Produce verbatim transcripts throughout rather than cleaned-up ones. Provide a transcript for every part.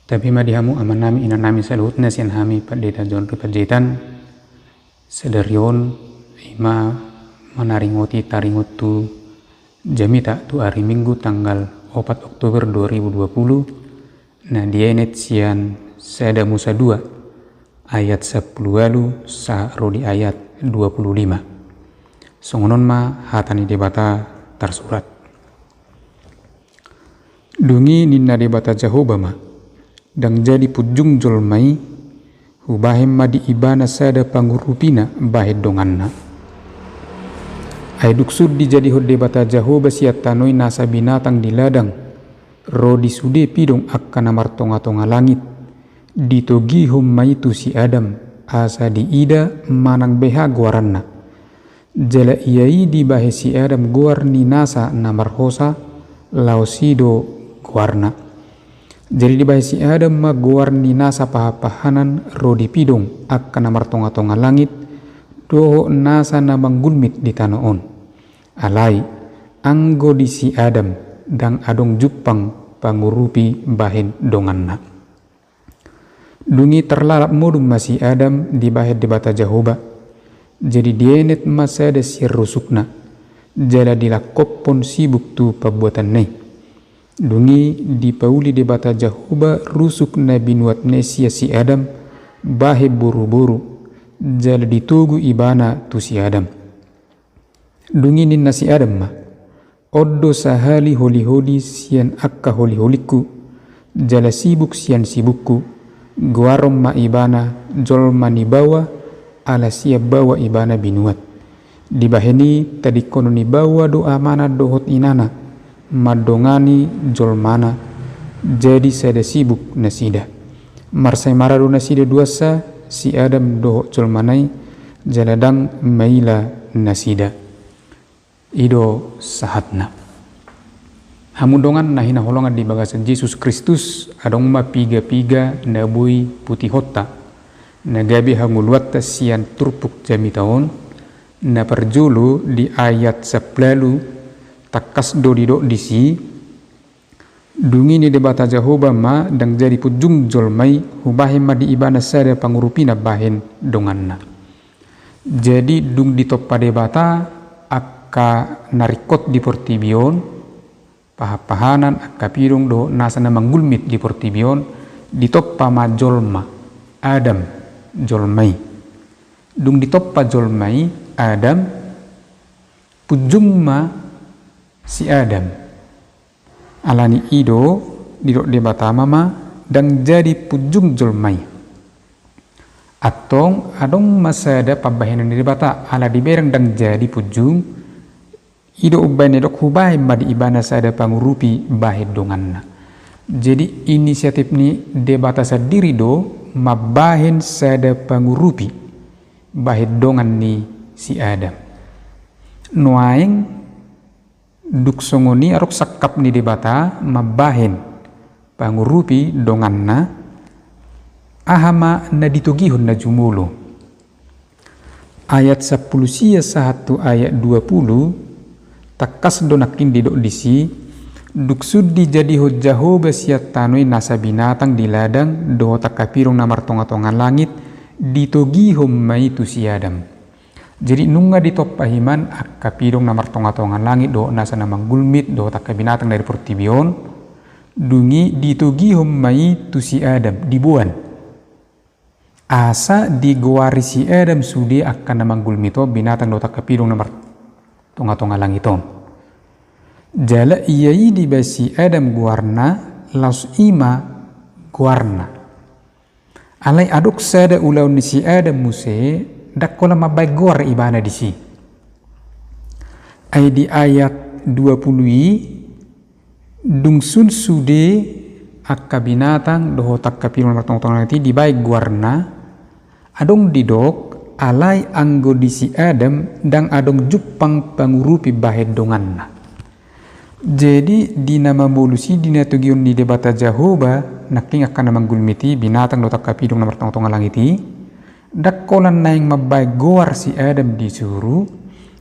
Tabe ma di hamu amanami inanami saluhutna sian hami Pandita John Ripanjaitan. Sadari on ima manaringoti taringot tu jamita tu ari Minggu tanggal opat Oktober dua ribu dua puluh, na dienet sian Sada Musa dua ayat sampulu ualu sahat ro di ayat dua puluh lima. Songon on ma hata ni Debata tarsurat. Dung i ninna Debata Jahowa ma, ndang jadi punjung jolma i, hubahen ma di ibana sada pangurupina bahen donganna. Ai dung sun dijadihon Debata Jahowa sian tano i nasa binatang di ladang, ro di sude pidong angka na martongatonga langit, ditogihon ma i tu si Adam, asa diida manang beha goaranna. Jala ia i dibahen si Adam goar ni nasa na marhosa, laos i do goarna. Jadi dibahen si Adam ma goar ni nasa pahanpahanan ro di pidong angka na martongatonga langit, dohot nasa na manggulmit di tano on. Alai, anggo di si Adam, ndang adong jumpang pangurupi bahen donganna. Dung i tarlalap modom ma si Adam dibahen Debata Jahowa. Jadi dienet ma sada sian rusukna, jala dilangkophon sibuk tu pambuatanna i. Dung i dipauli Debata Jahowa rusuk na binuatna i sian si Adam, bahen boruboru, jala ditogu ibana tu si Adam. Dung i ninna si Adam ma, on do sahali holiholi sian angka holiholingku, jala sibuk sian sibukku, goaron ma ibana jolma ni baoa, ala sian baoa ibana binuat. Dibahen i tadingkonon ni baoa do amana dohot inana, mandongani jolmana, jadi sada sibuk nasida. Marsaemara do nasida duansa, si Adam dohot jolmana i, jala ndang maila nasida. I do sahatna. Hamu dongan na hinaholongan di bagasan Jesus Kristus, adong ma pigapiga na boi putihonta, na gabe hangoluanta sian turpuk jamita on. Na parjolo di ayat sampulu ualu, tangkas do didok disi, dung i ninna Debata Jahowa ma, ndang jadi punjung jolma i, hubahen ma di ibana sada pangurupina bahen donganna. Jadi dung ditompa Debata angka na ringkot di portibi on, pahanpahanan, angka pidong dohot nasa na manggulmit di portibi on, ditompa ma jolma, Adam, jolma i. Dung ditompa jolma i, Adam, punjung ma si Adam. Alani i do didok Debata ma, ndang jadi punjung jolma i. Antong adong ma sada pambahenan ni Debata, ala dibereng ndang jadi punjung, i do umbahen na didok hubahen ma di ibana sada pangurupi bahen donganna. Jadi inisiatif ni Debata sandiri do mambahen sada pangurupi bahen dongan ni si Adam. Nuaeng dung songon i adong sangkap ni Debata mambahen pangurupi donganna, aha ma na ditogihon na jumolo. Ayat sampulu sia sahat tu ayat dua pulu, tangkas do nangkin didok disi, dung sun dijadihon Jahowa sian tano i nasa binatang di ladang dohot angka pidong na martongatonga langit, ditogihon ma i tu si Adam. Jadi nunga ditompa himan angka pidong na martongatonga langit dohot nasa na manggulmit dohot angka binatang na di portibi on, dung i ditogihon ma i tu si Adam, diboan. Asa digoari si Adam sude angka na manggulmit on, binatang dohot angka pidong na martongatonga langit on. Jala ia i dibahen si Adam goarna, laos i ma goarna. Alai adong sada ulaon ni si Adam muse, ndang holan mambahen goar ibana disi. Ai di ayat dua pulu i, dung sun sude angka binatang dohot angka pidong na martongatonga langit i dibahen goarna, adong didok, alai anggo di si Adam ndang adong jumpang pangurupi bahen donganna. Jadi di na mamolus i, di na togihon ni Debata Jahowa nangkin angka na manggulmit i, binatang dohot angka pidong na martongatonga langit i, ndang holan naeng mambahen goar si Adam disuru,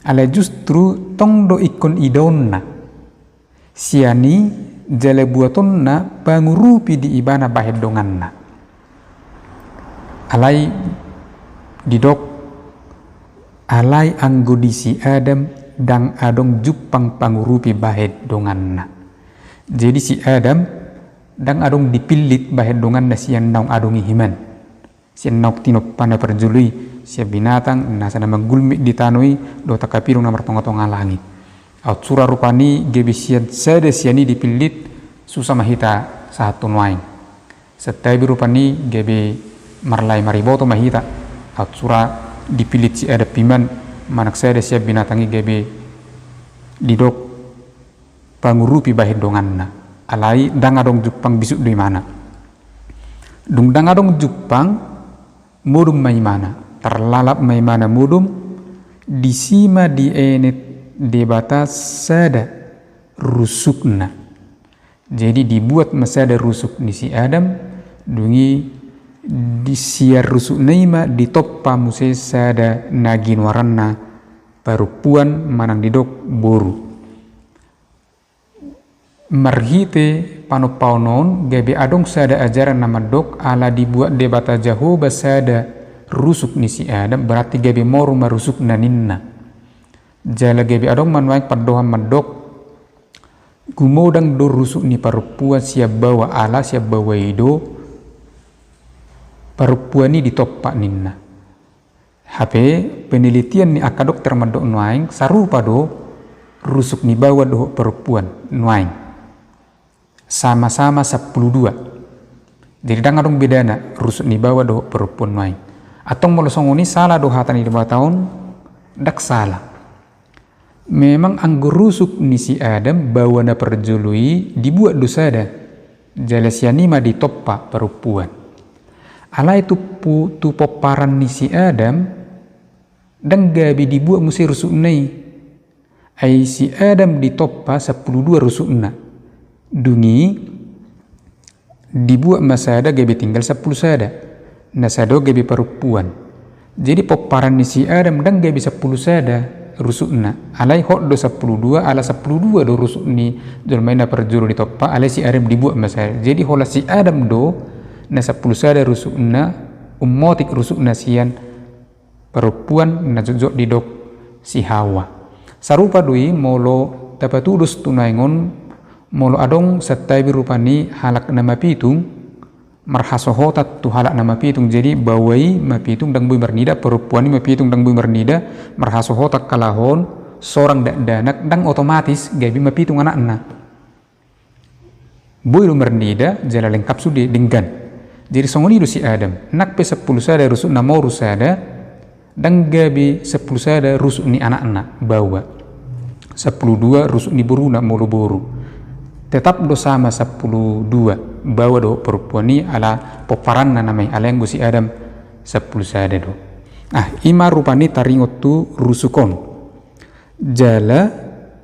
alai justru tong do ingkon idaonna. Sian i jala buatonna pangurupi di ibana bahen donganna. Alai didok, alai anggo di si Adam ndang adong jumpang pangurupi bahen donganna. Jadi si Adam ndang adong dipillit bahen donganna sian naung adong i himan. Sian naung tinompa na parjolo i, sian binatang nasa na manggulmit di tano i dohot angka pidong na martongatonga langit. Aut sura rupani gabe sian sada sian i dipillit, susa ma hita sahat tu nuaeng. Santabi rupani gabe marlae mariboto ma hita. Aut sura dipillit si Adam himan, manang sada sian binatang i gabe didok pangurupi bahen donganna. Alai ndang adong jumpang, bisuk do imana. Dung ndang adong jumpang, modom ma imana, tarlalap ma imana modom, disi ma dienet Debata sada rusukna. Jadi dibuat ma sada rusuk ni si Adam, dung i di sian rusukna i ma ditompa muse sada na ginoaranna parompuan manang didok boru. Marhite panompaon on gabe adong sada ajaran na mandok ala dibuat Debata Jahowa sada rusuk ni si Adam, berarti gabe moru ma rusukna ninna. Jala gabe adong ma nuaeng pandohan mandok, gumodang do rusuk ni parompuan sian baoa ala sian baoa i do parompuan i ditompa ninna. Hape penelitian ni angka dokter mandok nuaeng sarupa do rusuk ni baoa dohot parompuan nuaeng. Sama-sama sampulu dua. Jadi ndang adong bedana rusuk ni baoa dohot parompuan nuaeng. Antong molo songon i sala do hata ni Debata on? Ndang sala. Memang anggo rusuk ni si Adam baoa na parjolo i dibuat do sada, jala sian i ma ditompa parompuan. Alai tu pu-, tu pomparan ni si Adam, ndang gabe dibuat muse rusukna i. Ai si Adam ditompa sampulu dua rusukna. Dung i dibuat ma sada gabe tinggal sampulu sada. Na sada on gabe parompuan. Jadi pomparan ni si Adam ndang gabe sampulu sada rusukna. Alai hot do sampulu dua, ala sampulu dua do rusuk ni jolma i na parjolo ditompa, alai si Adam dibuat ma sada. Jadi holan si Adam do na sampulu sada rusukna, ummotik rusukna sian parompuan na jotjot didok si Hawa. Sarupa do i molo tapatudos tu nuaeng on, molo adong santabi rupani halak na mapitung, marhasohotan tu halak na mapitung, jadi baoa i mapitung ndang boi marnida, parompuan i mapitung ndang boi marnida, marhasohotan halak on, sorang dakdanak, ndang otomatis gabe mapitung anakna. Boi do marnida jala lengkap sude denggan. Jadi songon i do si Adam, nang pe sampulu sada rusukna moru sada, ndang gabe sampulu sada rusuk ni anakna baoa. Sampulu dua rusuk ni boruna molo boru. Tetap do sama sampulu dua baoa dohot parompuan i ala pomparanna nama i, alai anggo si Adam sampulu sada do. Ah, i ma rupani taringot tu rusuk on. Jala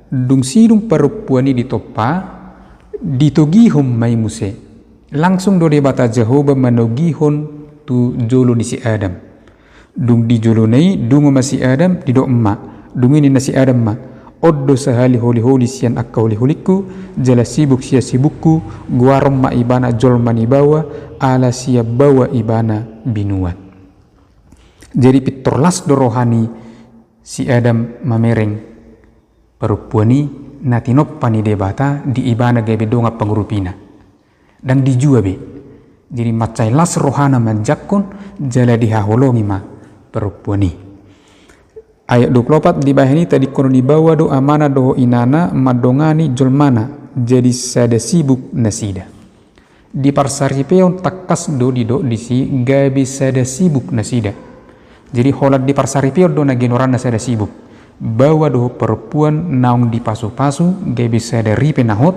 dung sidung parompuan i ditompa, ditogihon ma i muse. Langsung do Debata Jahowa manogihon tu jolo ni si Adam. Dung di jolona i dungo ma si Adam, didok ma, dung i ninna si Adam ma, on do sahali holiholi sian angka holiholingku, jala sibuk sian sibukku, goaron ma ibana jolma ni baoa, ala sian baoa ibana binuat. Jadi pintor las do roha ni si Adam mamereng parompuan i na tinompa ni Debata di ibana gabe dongan pangurupina. Ndang dijua be. Jadi mansai las rohana manjangkon jala dihaholongi ma parompuan i. Ayat dua pulu opat, dibahen i tadingkonon ni baoa do amana dohot inana mandongani jolmana, jadi sada sibuk nasida. Di parsaripeon tangkas do didok disi gabe sada sibuk nasida. Jadi holan di parsaripeon do na ginoaranna sada sibuk. Baoa dohot parompuan naung dipasupasu gabe sada ripe na hot,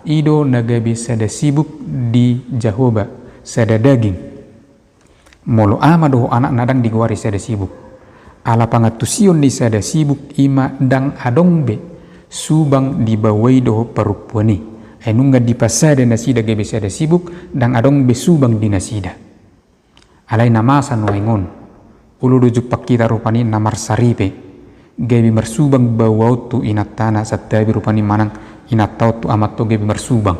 i do na gabe sada sibuk di Jahowa, sada daging. Molo ama dohot anakna ndang digoari sada sibuk. Ala pangantusion ni sada sibuk i ma ndang adong be subang di baoa i dohot parompuan i. Ai nunga dipasada nasida gabe sada sibuk, ndang adong be subang di nasida. Alai na masa nuaeng on, olo do jumpang hita rupani na marsaripe, gabe marsubang baoa on tu inantana, santabi rupani manang Inanta on tu amanta on gabe marsubang.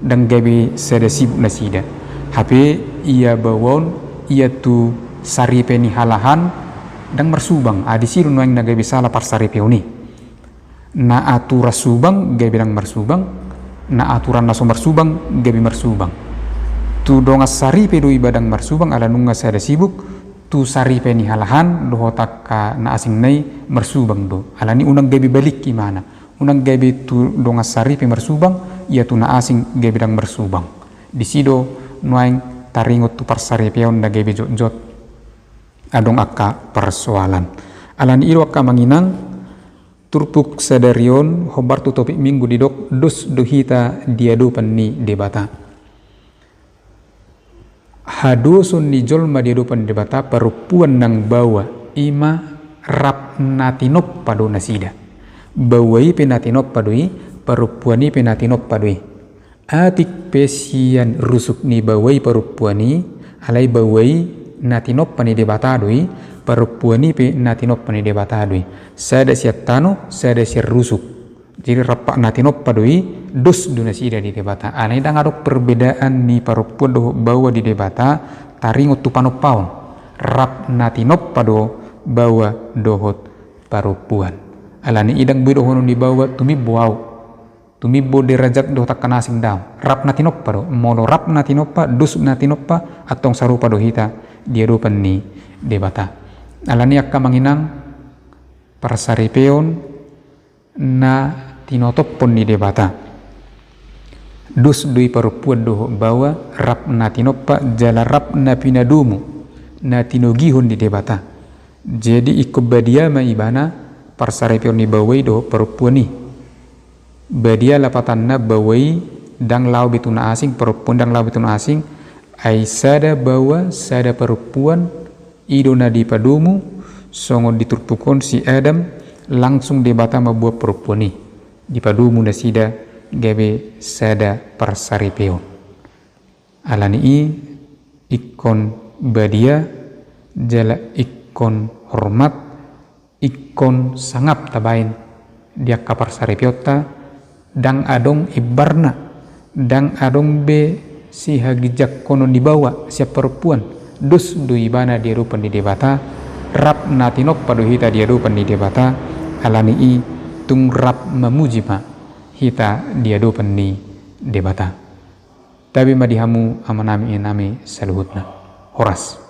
Ndang gabe sada sibuk nasida. Hape ia baoa on, ia tu saripe ni halak an ndang marsubang. Ai disi do nuaeng na gabe sala parsaripeon i. Na aturan subang gabe ndang marsubang, na aturan na so marsubang gabe marsubang. Tu dongan saripe do iba ndang marsubang ala nunga sada sibuk, tu saripe ni halak an dohot angka na asing na i marsubang do. Alani unang gabe balik ibana. Unang gabe tu dongan saripe marsubang, ia tu na asing gabe ndang marsubang. Disi do nuaeng taringot tu parsaripeon na gabe jotjot adong angka parsoalan. Alani i do angka amang inang, turpuk sadari on hombar tu topik minggu didok dos do hita di adopan ni Debata. Hadoson ni jolma di adopan ni Debata, parompuan nang baoa, i ma rap na tinompa do nasida. Baoa i pe na tinompa do i, parompuan i pe na tinompa do i. Atik pe sian rusuk ni baoa i parompuan i, alai baoa i na tinompa ni Debata do i, parompuan i pe na tinompa ni Debata do i. Sada sian tano, sada sian rusuk. Jadi rap na tinompa do i, dos do nasida di Debata. Alai ndang adong perbedaan ni parompuan dohot baoa di Debata, taringot tu panompaon. Rap na tinompa do baoa dohot parompuan. Alani i ndang boi dohonon ni baoa tumimbo au. Tumimbo derajat dohot angka na asing, daong. Rap na tinompa do. Molo rap na tinompa, dos na tinompa, antong sarupa do hita di adopan ni Debata. Alani i angka amang inang, parsaripeon na tinotophon ni Debata. Dos do i parompuan dohot baoa, rap na tinompa jala rap na pinadomu, na tinogihon ni Debata. Jadi ingkon badia ma ibana parsaripeon ni baoa i dohot parompuan i. Badia lapatanna, baoa i ndang laho be tu na asing, parompuan ndang laho be tu na asing, ai sada baoa, sada parompuan, i do na dipadomu, songon di turpuk on si Adam, langsung Debata mambuat parompuan i. Dipadomu nasida gabe sada parsaripeon. Alani i ingkon badia, jala ingkon hormat, ingkon sangap tabaen di angka parsaripeonta, ndang adong imbarna, ndang adong be sihaginjanghonon ni baoa sian parompuan, dos do ibana di adopan ni Debata, rap na tinompa do hita di adopan ni Debata, alani i tung rap mamuji ma hita di adopan ni Debata. Tabe ma di hamu amanami inanami saluhutna. Horas.